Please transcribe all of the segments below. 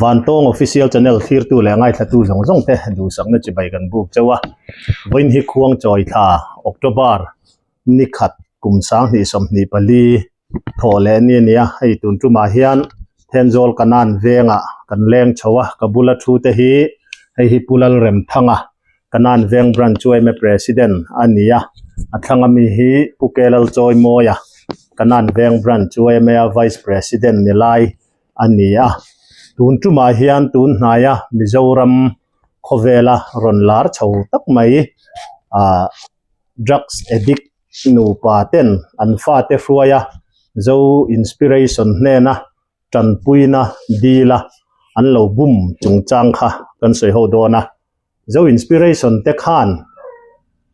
Vantawng Official Channel thlirtu leh ngaithlatu zawng zawng te duhsakna chibai kan buk chauh a. Vawiin hi Khuangchawi thla, October, ni khat kum 2024 thawh leh ni a ni a. Hei tun tumah hian Thenzawl Kanan vengah kan leng chho a, ka bula thu te hi hei hi Pu Lalremthanga Kanan Veng Branch yma President a ni a, a thlang ami hi Pu Kelalchawimawia Kanan Veng Branch yma Vice President ni lai a ni a. Tun tumah hian tun hnaia Mizoram khawvela rawn lar chho tak mai ah drugs addict nupa ten an fate hruai a, Zo Inspiration hnena tanpuina dil a an lo bum chungchang kha kan sawi ho dawn a. Zo Inspiration te khan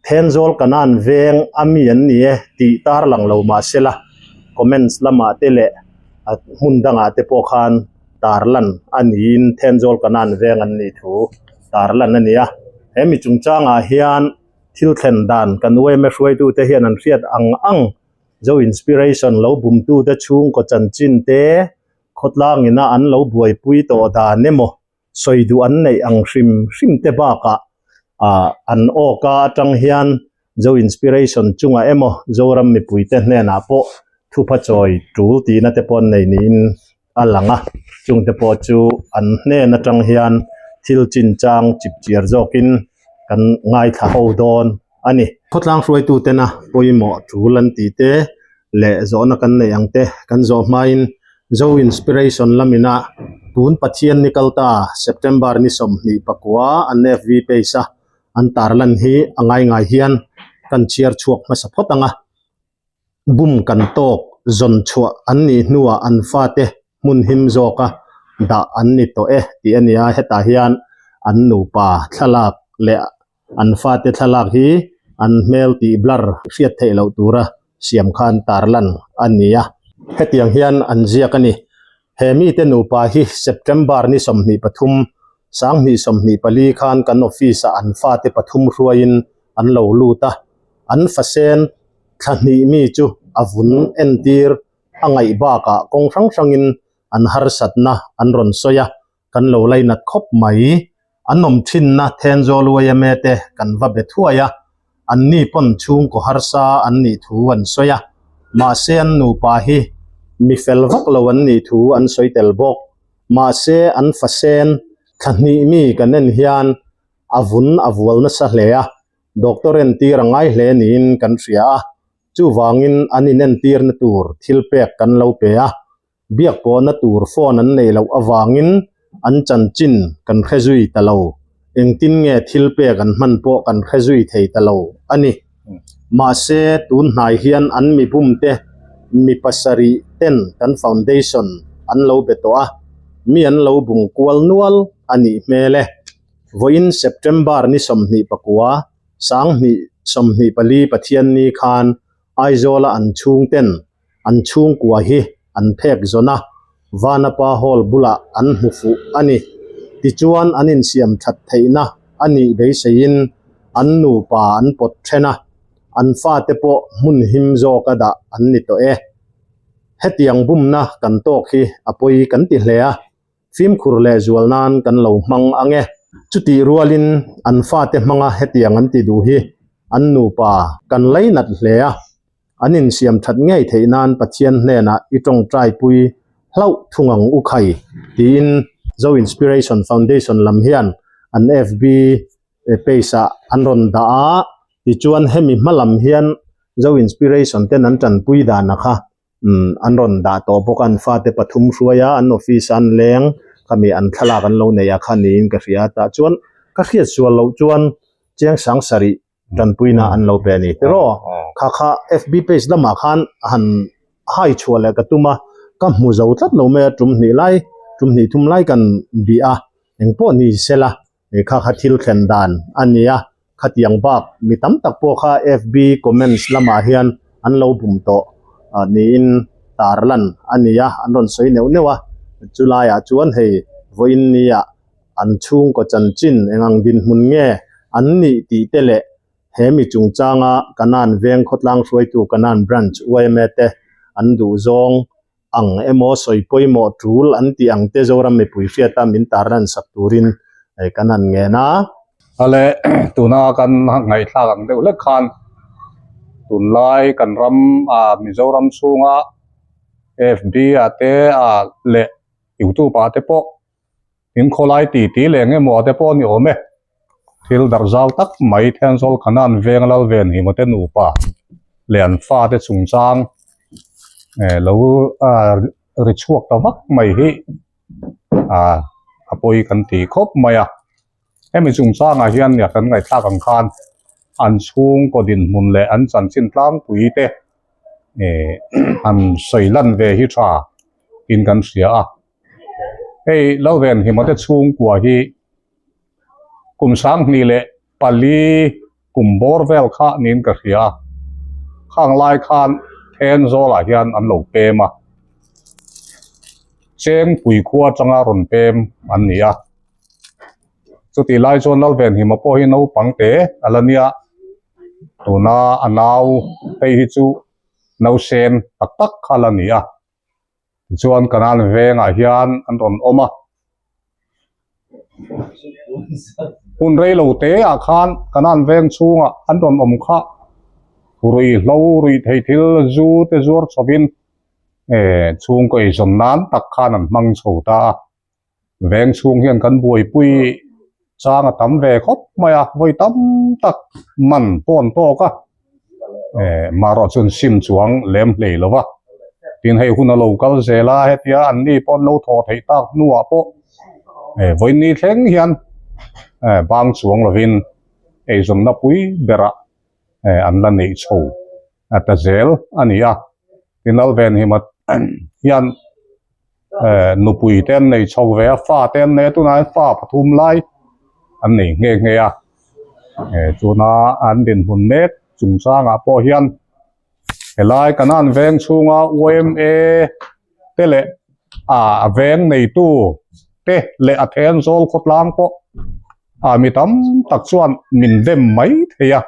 Thenzawl Kanan veng a mi an ni e tih tar lang lo mah se la, comments lamah te leh a hmun dangah te pawh khan tar lan a niin Thenzawl Kanan veng an nih thu tar lan a ni a. He mi chungchangah hian thil thlen dan kan yma hruaitute hian an hriat ang ang Zo Inspiration lo bumtute chhungkaw chanchin te khawtlang ina an lo buaipui tawh dan emaw sawi duh an neih ang hrim hrim te bakah ah an awka atang hian Zo Inspiration chungah emaw Zoram mipuite hnenah pawh thupha chawi tul tihna te pawh an nei niin a lang a, chungte pawh chu an hnen atang hian thil chinchang chipchiar zawkin kan ngaithla ho dawn a ni. Khawtlang hruaitutena pawimawh tul an tih te leh zawhna kan neih ang te kan zawh hmain Zo Inspiration lamina tun Pathian ni kalta September ni 24 an FB page a an tarlan hi a ngai ngai hian kan chhiar chhuak hmasa phawt ang a. Bum kan tawk zawn chhuah an nih hnuah an fate hmun him zawka dah an ni tawh e tih a ni a, hetah hian an nupa thlalak leh an fate thlalak hi an hmel tih blur hriat theih loh tura siam khan tarlan a ni a. Hetiang hian an ziak a ni. He mite nupa hi September ni 23, 2024 khan kan office-ah an fate pathum hruaiin an lo lut a, an fasen thla hnih mi chu a vun entir a ngaih bakah kawng hrang hrangin an harsatna an rawn sawi a, kan lo lainat khawp mai. An awm thinna Thenzawl yma te kan va be thuai a, anni pawn chhungkaw harsa an nih thu an sawi a, mahse an nupa hi mi fel vak lo an nih thu an sawi tel bawk. Mahse an fasen thla hnih mi kan en hian a vun a vual nasa hle a, Doctor entir a ngai hle niin kan hria a, chuvangin an inentirna tur thil pek kan lo pe a, biak pawhna tur phone an neih loh avangin an chanchin kan hre zui ta lo, engtin nge thil pek an hman pawh kan hre zui thei ta lo a ni. Mahse, tun hnai hian an mi bumte mi pasarih ten kan foundation an lo be tawh a, mi an lo bung kual nual a nih hmel e. Vawiin September ni 29, 2024 Pathianni khan Aizawla an chhungten an chhungkua hi an phek zawn a, Vanapa Hall bulah an hmu fuh a ni. Tichuan an insiam that theihna a nih beiseiin an nupa an pawt then a, an fate pawh hmun him zawka dah an ni tawh e. Hetiang bumna kan tawk hi a pawi kan ti hle a. Fimkhur leh zual nan kan lo hmang ang e. Chutih rualin an fate hmanga hetiang an ti duh hi an nupa kan lainat hle a, an insiam that ngei theih nan Pathian hnenah i tawngtaipui hlauh thung ang u khai tiin Zo Inspiration Foundation lam hian an FB page ah an rawn dah a, tichuan hemi hma lam hian Zo Inspiration ten an tanpui dan a kha umm an rawn dah tawh bawk a an fate pathum hruai a an office a an leng khami an thlalak an lo neih a kha niin ka hria a tah chuan ka hriat sual loh chuan chiang sang sarih tanpuina an lo pe a ni tiraw kha kha fb page lamah khan han hai chhuah leh ka tum a ka hmu zo tlat lo mai a tum hnih lai tum hnih thum lai kan bih a engpawh ni sela He kha kha thil thlen dan a ni a, khatiang bak mi tam tak pawh kha FB comments lamah hian an lo bum tawh niin tarlan a ni a, an rawn sawi neuh neuh a. Chulaiah chuan hei vawiin nia an chhungkaw chanchin eng ang dinhmun nge an nih tih te leh he mi chungchanga Kanan veng khawtlang hruaitu Kanan Branch yma te an duhzawng. ang emaw sawi pawimawh tul an tih ang te Zoram mipui hriata min tarlan sak turin kan han ngen a. Ale tuna kan ngaihthlak ang deuh hlek khan tunlai kan ram ah Mizoram chhunga FB ah te ah leh YouTube ah te pawh in khawlai ti ti leh eng emaw te pawh a ni awm e. Thil darh zau tak mai Thenzawl Kanan veng Lalven Himote nupa leh an fate chungchang eh lo ah ri chhuak ta vak mai hi ah a pawi kan ti khawp mai a. Hemi chungchangah hian nia kan ngaihthlak ang khan an chhungkaw dinhmun leh an chanchin tlangpui te eh han sawi lan ve hi tha in kan hria a. Hei Lalven Himate chhungkua hi kum 24 kum bawr vel kha niin ka hria a, khang lai khan Thenzawlah hian an lo pem a, Chengpui khua atanga rawn pem an ni a. Chutih lai chuan Lalven Hima pawh hi naupang te a la nia, tuna a nau phei hi chu nausen tak tak kha a la ni a. Tichuan Kanan vengah hian an rawn awm a. Hun rei lo te ah khan Kanan veng chhungah an rawn awm kha ruihhlo ruih theih thil zu te zuar chhovin eh chhungkaw eizawn nan tak khan an hmang chho ta a. Veng chhung hian kan buaipui chang a tam ve khawp mai a, vawi tam tak man pawn tawk a, eh marawh chuan sim chuang lem hlei lo va, tin hei hun a lo kal zel a, hetia an ni pawh an lo thawh theih tak hnuah pawh eh vawiin thleng hian eh bang chuang lovin eizawnna pui berah eh an la neih chho a ta zel a ni a, tin Lalven Himat hian eh nupui te an nei chho ve a, fa te an nei a, tunah hian fa pathum lai an nei nghe nghe a, eh tuna an dinhmun mek chungchangah pawh hian helai Kanan veng chhunga YMA te leh ah a veng neitu te leh a Thenzawl khawtlang pawh ah mi tam tak chuan min dem mai thei a.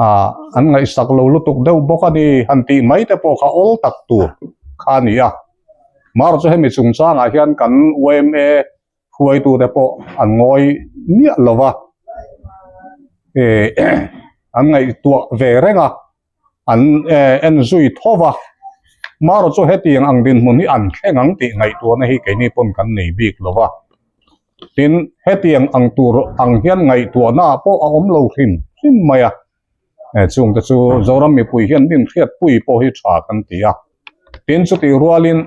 ah an ngaihsak lo lutuk deuh bawk a ni han tih mai te pawh kha awl tak tur kha a ni a marawh chu hemi chungchangah hian kan yma hruaitu te pawh an ngawi miah lo va eh an ngaihtuah ve reng a an eh en zui tho va marawh chu hetiang ang dinhmun hi an thleng ang tih ngaihtuahna hi keini pawn kan nei bik lo va. Tin, hetiang ang tur ang hian ngaihtuahna ah pawh a awm lo hrim hrim mai a, eh chungte chu Zoram mipui hian min hriatpui pawh hi tha kan ti a. Tin, chutih rualin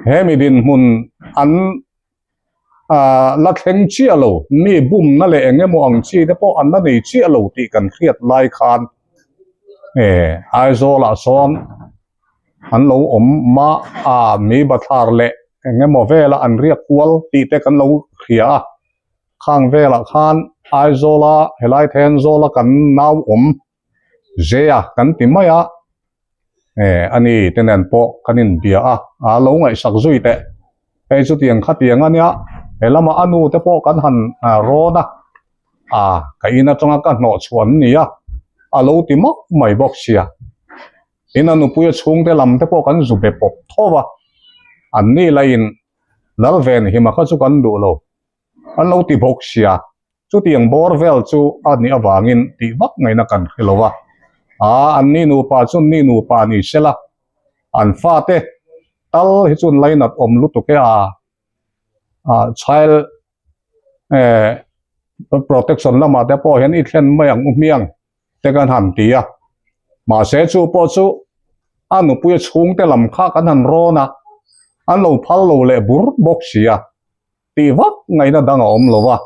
he mi dinhmun an ah la thleng chiah lo, mi bumna leh eng emaw ang chi te pawh an la nei chiah lo tih kan hriat lai khan eh Aizawl ah sawn an lo awm mah a mi bathlar leh eng emaw vela an riak kual tih te kan lo hria a khang velah khan Aizawla helai Thenzawla kan nau awm Zea kan ti mai a eh ani te nen pawh kan inbia a a lo ngaihsak zui teh hei chutiang khatiang a nia he lama a nu te pawh kan han rawn a a ka in atanga ka hnawh chhuah an ni a a lo ti mauh mai bawk sia. Tin a nupuia chhungte lam te pawh kan zu be pawp tho va, an ni laiin Lalven hima kha chu kan duh lo, an lo ti bawk sia, chutiang bawr vel chu a nih avangin tih vak ngaihna kan hre lo va, aa an ni nupa chu ni nupa ni sela, an fate tal hi chuan lainat awm lutuk e a, ah child eh protection lamah te pawh hian i thlen mai ang u hmiang. te kan han ti a, mahse chu pawh chu a nupuia chhungte lam kha kan han rawn a, an lo phal lo leh bur bawk si a, tih vak ngaihna dang a awm lo va,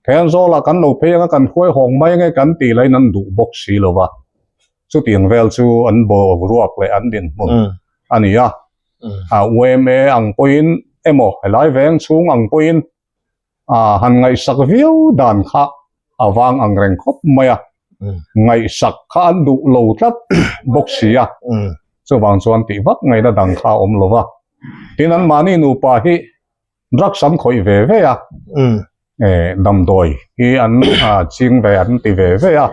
Thenzawl ah kan lo phei anga kan hruai hawng mai ange kan tih laiin an duh bawk si lo va, chutiang vel chu an boruak leh an dinhmun a ni a, a yma ang pawhin emaw helai veng chhung ang pawhin a han ngaihsak viau dan kha a vang ang reng khawp mai a, ngaihsak kha an duh lo tlat bawk si a, chuvang chuan tih vak ngaihna dang kha a awm lo va. Tin, anmahni nupa hi drugs an khawih ve ve a, damdawi hi an ching ve an ti ve ve a,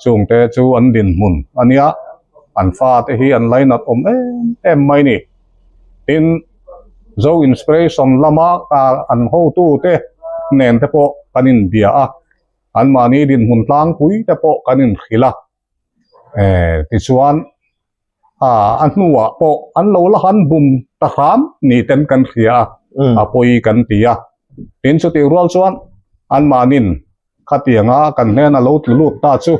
chungte chu an dinhmun a nia. An fate hi an lainat awm em em mai ni. Tin, Zo Inspiration lama an hotute nen te pawh kan inbia a, anmahni dinhmun tlangpui te pawh kan inhrilh a. Tichuan, a hnuah pawh an lo la han bum ta hram ni ten kan hria a, a pawi kan ti a. Tin, chutih rual chuan anmahnin Khatianga kan hnena lo tlu lut ta chu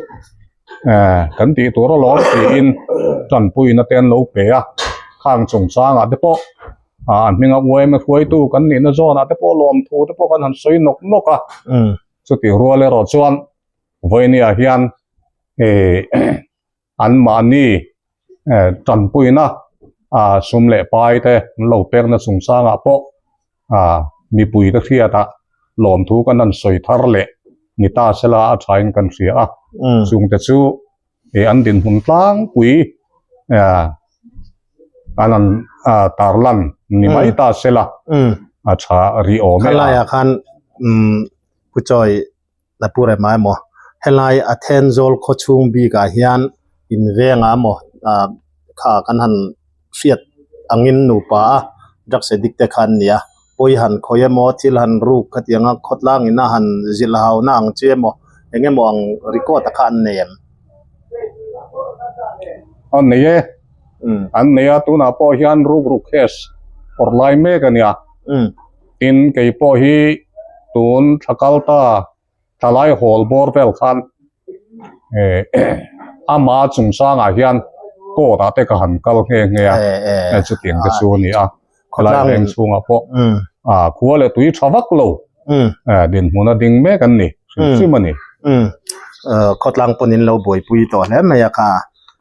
kan tih tur alawm tiin tanpuina te an lo pe a, khang chungchangah te pawh an hminga uaima hruaitu kan nihna zawnah te pawh lawmthu te pawh kan han sawi nawk nawk a, chutih rual erawh chuan vawinia hian ih Anmahni tanpuina sum leh pai te an lo pekna chungchangah pawh mipuite hriatah lawmthu kan han sawi thar leh ni ta sela a thain kan hria a. Chungte chu an dinhmun tlangpui an han tarlan ni mai ta sela a tha rih awm e a. Khalaiah khan Pu Chawi La pu rem a emaw helai a Thenzawl khaw chhung bikah hian in vengah emaw ah kha kan han hriat angin nupa a drugs addict te kha an ni a pawi han khawi emaw thil han ruk khatianga khawtlang in a han zilh hau na ang chi emaw eng emaw ang record a kha an nei em? An nei e, an nei a tunah pawh hian ruk ruk case awrh lai mek a nia. Tin, kei pawh hi tun thla kal ta thlalai hawl bawr vel khan eh ama chungchangah hian court ah te ka han kal nghe nghe a, chutiang te chu a ni a, khelai veng chhungah pawh ah khua leh tui tha vak lo dinhmun a ding mek an ni hrim hrim a ni. Khawtlang pawn in lo buaipui tawh hle mai a kha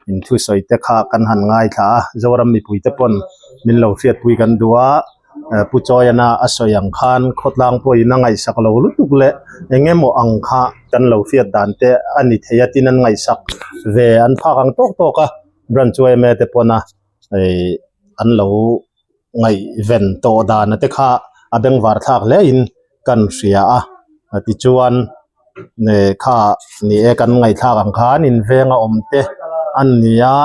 in thusawi te kha kan han ngaithla a, Zoram mipui te pawn min lo hriatpui kan duh a. Pu Chawiana a sawi ang khan khawtlang pawhin a ngaihsak lo lutuk leh eng emaw ang kha kan lo hriat dan te a ni thei a tin an ngaihsak ve an phak ang tawk tawk a branch yma te pawna ih an lo ngaihven tawh dan te kha a bengvar thlak hle in kan hria a tichuan kha ni e kan ngaihthlak ang khan in venga awm te an ni a.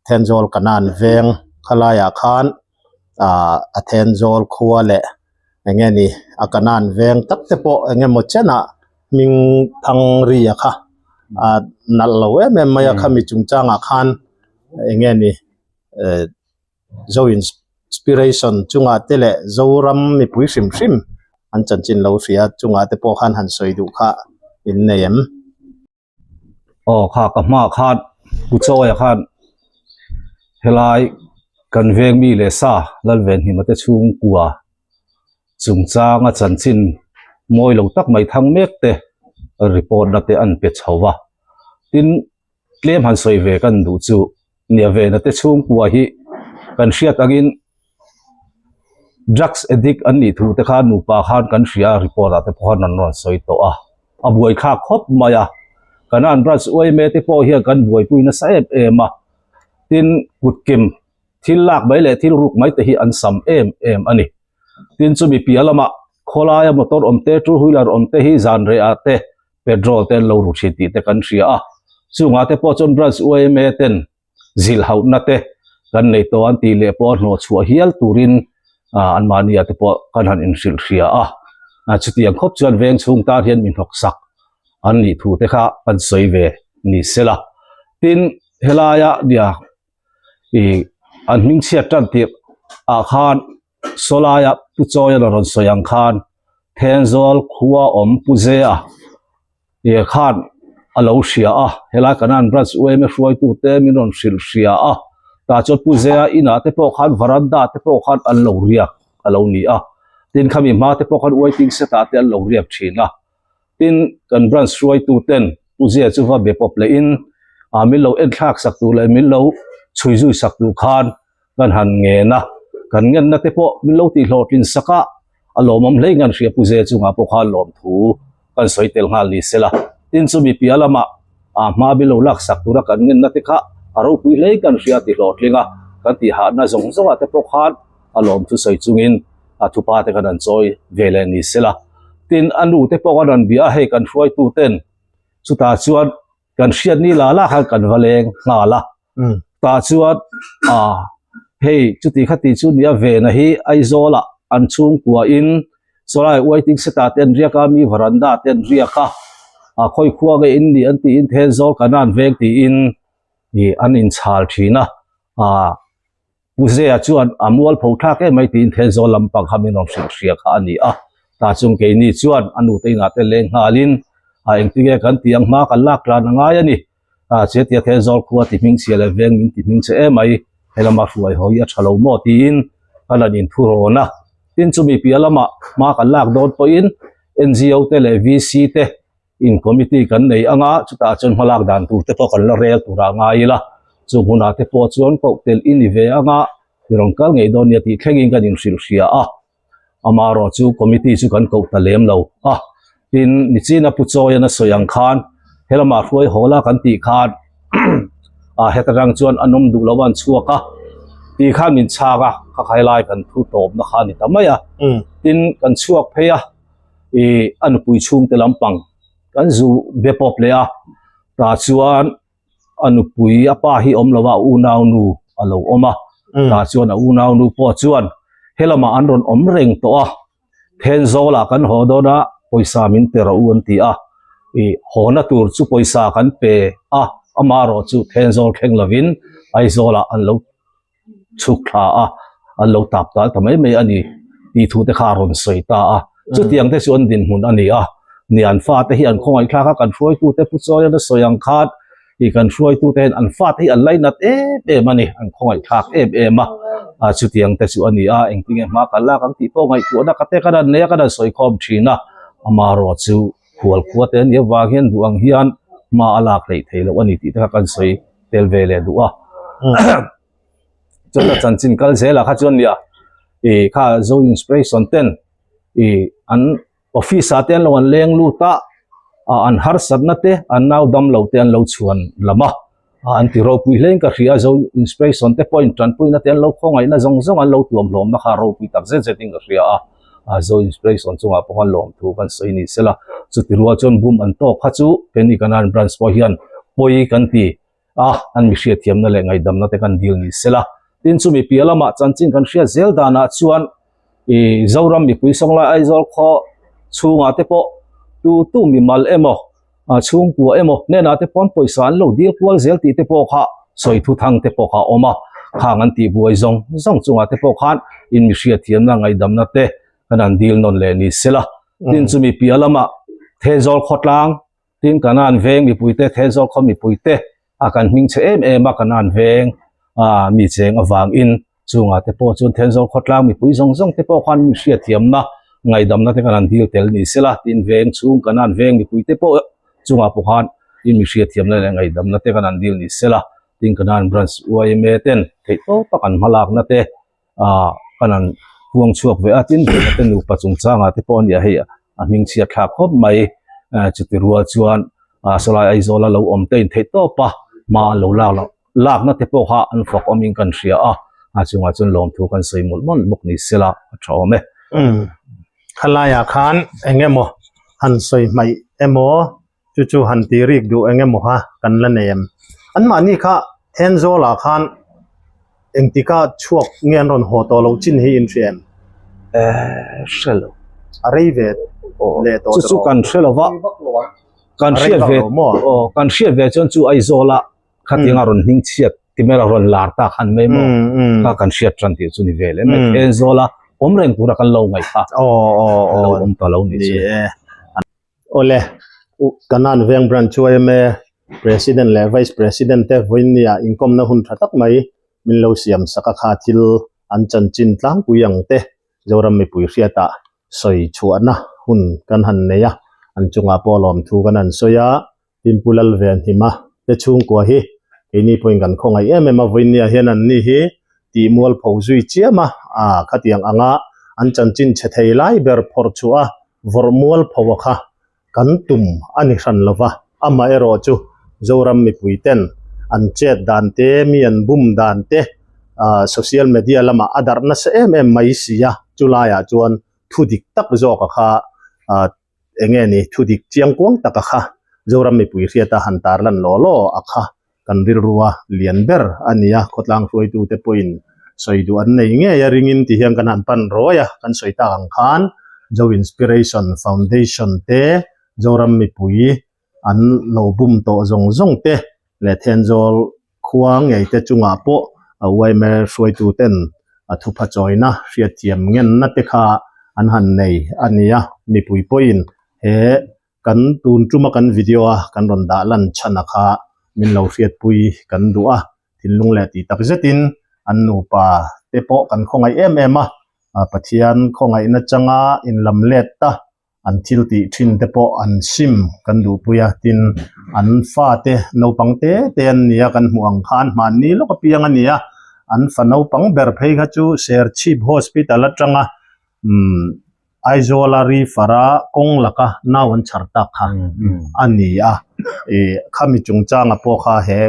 Thenzawl Kanan veng khalaiah khan ah a Thenzawl khua leh eng nge ni a Kanan veng tak te pawh eng emaw chenah hming thang ri a kha a nalh lo em em mai a khami chungchangah khan eng nge ni eh Zo Inspiration chungah te leh Zoram mipui hrim hrim an chanchin lo hria chungah te pawh khan han sawi duh kha in nei em? Aw kha ka hmaah khan Pu Chawia khan helai kan veng mi leh sa Lalvenhima te chhungkua chungchanga chanchin mawi lo tak mai thang mek te report na te an pe chho va tin tlem han sawi ve kan duh chu nia vena te chhungkua hi kan hriat angin drugs addict an nih thu te kha nupa khan kan hria a report ah te pawh khan an rawn sawi tawh a a buai thlak khawp mai a kan an branch yma te pawh hian kan buaipui nasa em em a tin kutkim thil lak mai leh thil ruk mai te hi an sam em em a ni tin chumi piah lamah khawlaia motor awm te two wheeler awm te hi zan reh ah te petrol te an lo ru thin tih te kan hria a chungah te pawh chuan branch yma ten zilh hauhna te kan nei tawh an tih leh pawh a hnawh chhuah hial turin ah anmahni ah te pawh kan han inhrilh hria a ah chutiang khawp chuan veng chhung tan hian mi hnawk sak an nih thu te kha kan sawi ve ni sela tin helaia nia ih an hming chhiat tan tirh ah khan sawlaia Pu Chawian a rawn sawi ang khan Thenzawl khua awm Pu Zea Ih khan a lo hria a, helai Kanan Branch UMA hruaitute min rawn hrilh hria a, tah chuan Pu Zea inah te pawh khan varanda te pawh khan an lo riak a lo ni a, tin khami hma te pawh khan waiting set ah te an lo riak thin a, tin kan branch hruaituten Pu Zea chu va be pawp lehin ah min lo enthlak sak tur leh min lo chhui zui sak tur khan kan han ngen a, kan ngenna te pawh min lo tih hlawhtlin sak a, a lawmawm hle ngan hria Pu Zea chungah pawh khan lawmthu kan sawi tel nghal ni sela. Tin chumi piah lamah a hma min lo lak sak tura kan ngenna te kha a ropui hle kan hria ti hlawhtling a, kan tih hahna zawng zawngah te pawh khan a lawmthu sawi chungin a thupa te khan an chawi ve leh ni sela. Tin a nu te pawh kan rawn bia a, hei kan hruaitu ten chutah chuan kan hriat ni la la khan kan va leng nghal a. Tah chuan ah hei chuti khati chu nia Vena hi Aizawl ah an chhungkua in sawlai waiting set ah te an riak a mi varanda ah te an riak a ah khawi khua nge in nih an tiin Thenzawl Kanan veng tiin ih an inchhal thin a ah Pu Zea chuan a mualpho thlak em mai tiin Thenzawl lampang kha min rawn hrilh hria kha a ni a, tah chung keini chuan a nute inah te leng nghalin a engtinge kan tih ang hma kan lak tlan a ngai a ni. A chetia Thenzawl khua ti hming chhia leh veng min ti hming che em mai, he lama hruai haw hi a tha lo maw tiin ka lan inthu rawn a. Tin chumi piah lamah hma kan lak dawn pawhin NGO te leh VC te In committee kan nei anga chutah chuan hmalak dan tur te pawh kan la rel tur ah ngai ila, chung hunah te pawh chuan koh telh i ni ve anga i rawn kal ngei dawn nia tih thlengin kan inhrilh hria a, amaherawh chu committee chu kan koh ta lem lo a, tin nichina Pu Chawian a sawi ang khan helamah hruai haw la kan tih khan ah heta tang chuan an awm duh lo a an chhuak a tih khan min chhak a, kha khailai kan thu tawpna kha a ni ta mai a, tin kan chhuak phei a. ih a nupui chhungte lampang kan zu be pawp leh a tah chuan a nupui a pa hi awm lo a a unau nu a lo awm a tah chuan a unau nu pawh chuan helamah an rawn awm reng tawh a Thenzawl ah kan haw dawn a pawisa min pe rawh u an ti a ih haw na tur chu pawisa kan pe a amaherawh chu Thenzawl thleng lovin Aizawl ah an lo chhuk thla a, an lo tap tal ta mai mai a ni tih thu te kha a rawn sawi ta a. Chutiang te chu an dinhmun a ni a, ni an fate hi an khawngaihthlak a, kan hruaitute Pu Chawian a sawi ang khan ih kan hruaitute hian an fate hi an lainat em em a ni, an khawngaihthlak em em a, a chutiang te chu a ni a, engtinge hma kan lak ang tih pawh ngaihtuahna ka te kan han nei a, kan han sawi khawm thin a, amaherawh chu khual khua te a nih avang hian duh ang hian hma a lak hleih theih loh a ni tih te kha kan sawi tel ve leh duh a chuan a chanchin kal zelah kha chuan nia ih kha zo inspiration ten ih an office ah te an lo an leng lut a ah an harsatna te an nau dam lo te an lo chhuan lam a ah an ti ropui hle in ka hria zo inspiration te pawhin tanpuina te an lo khawngaihna zawng zawng an lo tuam hlawmna kha ropui tak zet zet in ka hria a ah zo inspiration chungah pawh khan lawmthu kan sawi ni sela chuti rual chuan bum an tawk kha chu keini kanan branch pawh hian pawi kan ti a, an mi hriatthiamna leh ngaihdamna te kan dil ni sela. Tin chumi piah lamah chanchin kan hriat zel danah chuan ih Zoram mipui sawnglai Aizawl khaw chhungah te pawh tu tu mimal emaw ah chhungkua emaw hnenah te pawn pawisa an lo dil kual zel tih te pawh kha sawi thu thang te pawh kha a awm a, khang an tih buai zawng zawng chungah te pawh khan in mi hriatthiamna ngaihdamna te kan han dil nawn leh ni sela. Tin chumi piah lamah Thenzawl khawtlang Tin Kanan veng mipuite, Thenzawl khaw mipuite a kan hming chhe em em a, Kanan veng a mi cheng avangin chungah te pawh chuan Thenzawl khawtlang mipui zawng zawng te pawh khan mi hriatthiamna, ngaihdamna te kan han dil tel ni sela, tin veng chhung Kanan veng mipuite pawh chungah pawh khan in mi hriatthiamna leh ngaihdamna te kan han dil ni sela, tin Kanan Branch yma ten theihtawpa kan hmalakna te ah kan han puang chhuak ve a tin Bena te nupa chungchangah te pawh a nia hei a hming chhiat thlak khawp mai eh chuti rual chuan ah sawlai Aizawl a lo awm te in theih tawp a hma an lo lak loh lakna te pawh kha an fak awmin kan hria a a chungah chuan lawmthu kan sawi mawlh mawlh bawk ni sela a tha awm e. Umm khalaiah khan eng emaw han sawi hmaih emaw Chu chu han ti rik duh eng emaw kha kan la nei em? Anmahni kha Thenzawl-ah khan engtika chhuak nge an rawn haw tawh loh chin hi in hria em? Eh, hre lo. A rei ve leh tawh Chu chu kan hre lo va. Kan hriat ve, aw, kan hriat ve chuan chu Aizawl-a khatiang a rawn hming chhiat ti mai a rawn lar ta khan mai maw kha kan hriat tan tih chu ni ve leh mai Thenzawl-a awm reng tura kan lo ngaih kha an lo awm ta lo ni chu. Awle, Kanan Veng Branch yma President leh Vice President te vawiinnia inkawmna hun tha tak mai min lo siam sak a kha thil an chanchin tlangpui ang te Zoram mipui hriatah sawi chhuahna hun kan han nei a, an chungah pawh lawmthu kan han sawi a. Tin Pu Lalvenhima te chhungkua hi keini pawhin kan khawngaih em em a, vawiinnia hian an ni hi tih mualpho zui chiam a, aa khatiang anga an chanchin chhe thei lai ber phawrh chhuah a vawrh mualpho a kha kan tum a ni hran lo va, amaherawh chu Zoram mipui ten an chet dan te, mi an bum dan te aa social media lamah a darh nasa em em mai si a, chulaiah chuan thu dik tak zawk a kha aa eng nge ni thu dik chiang kuang taka kha Zoram mipui hriata han tarlan law law a kha. kan rilrua lian ber a ni a, khawtlang hruaitute pawhin sawi duh an nei ngei a ringin ti hian kan han pan rawi a, kan sawi tak ang khan Zo Inspiration Foundation te Zoram mipui an lo bum tawh zawng zawng te leh Thenzawl khua ngei te chungah pawh a yma hruaitu ten a thupha chawina hriatthiam ngenna te kha an han nei a ni a, mipui pawhin he kan tun tuma kan video a kan rawn dah lan chhan a kha min lo hriatpui kan duh a, thinlung leh tih tak zetin an nupa te pawh kan khawngaih em em a, Pathian khawngaihna changa inlam let ta an thil tih thin te pawh an sim kan duhpui a, tin an fate naupang te te an nia kan hmuh ang khan hmanni lawk apiang a ni a, an fa naupang ber phei kha chu Serchhip Hospital atanga umm Aizawl a refer a kawng laka nau an chhar tak kha a ni a, ih khami chungchanga pawh kha he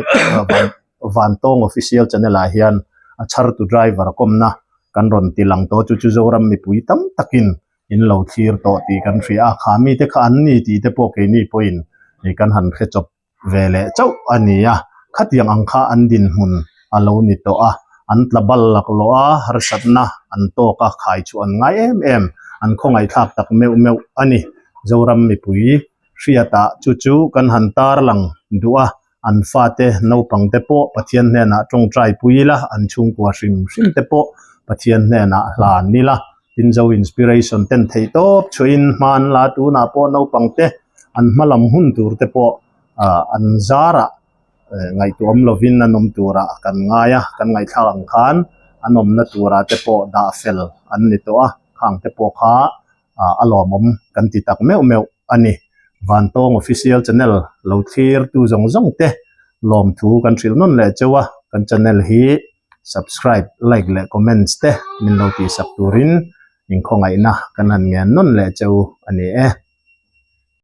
Vantawng Official Channel ah hian a chhartu driver kawmna kan rawn ti lang tawh chu chu Zoram mipui tam takin in lo thlir tawh tih kan hria a, kha mite kha an ni tih te pawh keini pawhin ih kan han hre chawp ve leh chauh a ni a, khatiang ang kha an dinhmun a lo ni tawh a, an tla bal laklawh a, harsatna an tawk a, khai chu an ngai em em, an khawngaihthlak tak meuh meuh a ni. Zoram mipui hriatah chu chu kan han tarlang duh a, an fate naupang te pawh Pathian hnenah tawngtai pui ila, an chhungkua hrim hrim te pawh Pathian hnenah hlan ila, tin Zo Inspiration ten theih tawp chhuahin hman la tunah pawh naupang te an hma lam hun tur te pawh ah an zarah ngaihtuah awm lovin an awm turah kan ngai a, kan ngaihthlak ang khan an awmna turah te pawh dah fel an ni tawh a, khang te pawh kha ah a lawmawm kan ti tak meuh meuh a ni. Vantawng Official Channel lo thlir tu zawng zawng te lawmthu kan hrilh nawn leh cheu a, kan channel hi subscribe, like leh comments te min lo tihsak turin inkhawngaihna kan han ngen nawn leh cheu a ni e.